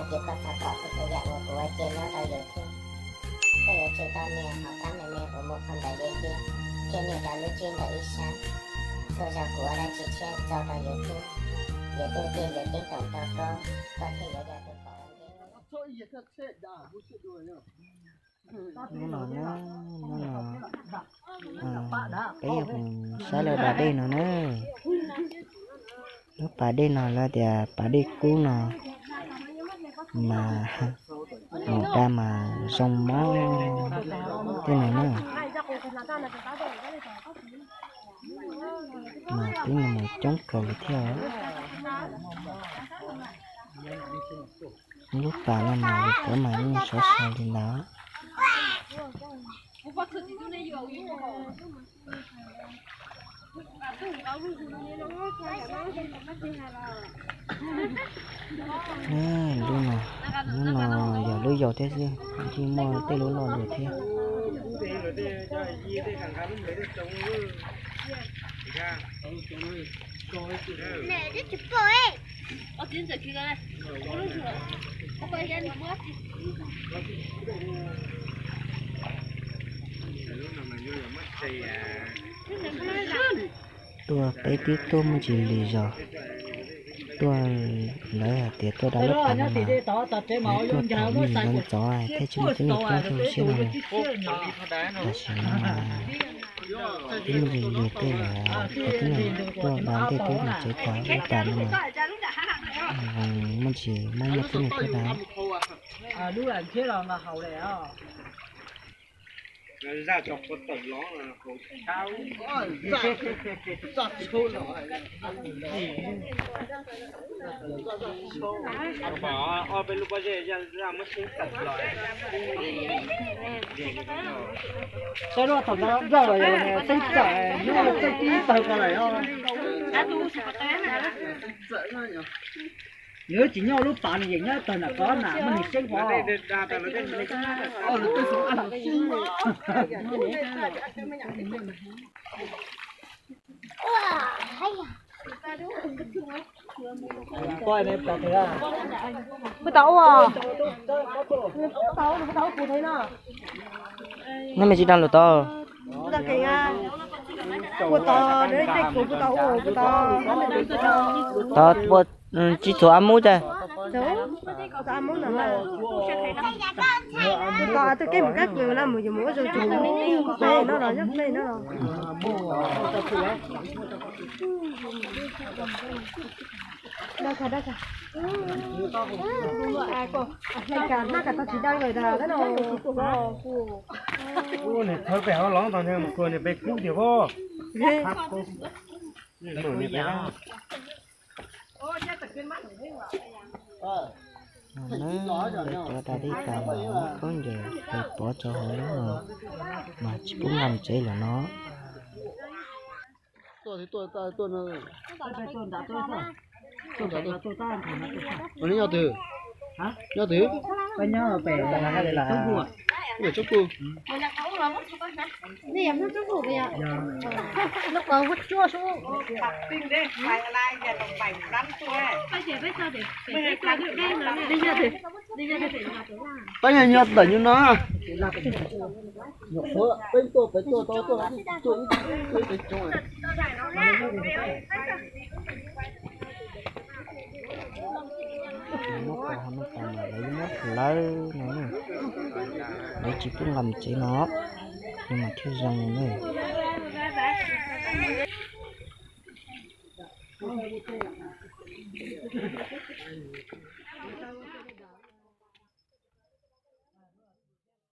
Ces koj xav pom txhua txhua yam uas kuv ua ces nyob rau YouTube, koj yuav tsum tau nias hauv qab me me uas muaj qhov ntawv Yawm Tub thiab nias rau lub tswb ntawm ib sab. Txhua zaus kuv ua dab tsi tshiab tso rau YouTube, Yawm Tub thiaj yuav ceeb toom rau koj, koj thiaj yuav yog tus pom ua ntej. Hnub no na, hnub no peb yuav mus saib lawv da dej no na. Lub pas dej no lawv tias pas dej kub no mas mus da mas zoo mob tej no na. Mas twb mus coob kawg li thiab. Lub pas no mas lus kov mas yeej sov so li ntawd. Lub no, lub no yog lub yau thiab xwb, tsis muaj tej lub loj dua thiab. Tuaj peb twb tuaj muaj ntsis lis zog, tuaj lawv hais tias tuaj da lub pas no mas lawv tuaj thaum me ntxov ntxov thiaj tsis muaj tib neeg tuaj rau siab no. Tam sim no mas twb muaj ntsis lis tej lawm, kuv twb tuaj da ntej twb mus tsev tas lub pas no mas muaj ntsis muaj muaj tib neeg tuaj da. Saib lub thaum ntawd nplawg los yog teeb tawm nyob txeeb tib tawg ko lawm os. Yog tsis nyob lub pas no yeej nyob tawg nram qab na muaj neeg seeb pov. Puas tau ua? Puas tau ua, puas tau ua kuv thiab no? Nej me tsis dag lus tau. Puas tau ua, puas tau ua, puas tau ua. Tau, tsis txhuav ab mub cas. Txhuav ab mub no. Tau, twb kev mus kab kws no mus yus mus ua zoo tsuag mus, nyob pleg no los nyob pleg no los. Ua niam thawj pem hauv lov ntog niag mus kua niag peb kub tiag pob. Peb cov da dej tas mas muab khaub ncaws pov rau hauv lub no mas tsis pub nqa mus tsev lawm no. Nyob twg? Nyob twg? Nyob pem tsob ku. Pab yog nyob ntawm nyuag no. Nyuam qhuav peb tuaj peb tuaj tau tuaj ib tuaj ib peb coob. Muab qhov no tas mas lawv yeej muab hlawv no na. Lawv tsis pub nqa mus tsev no, no mas thiaj zoo na.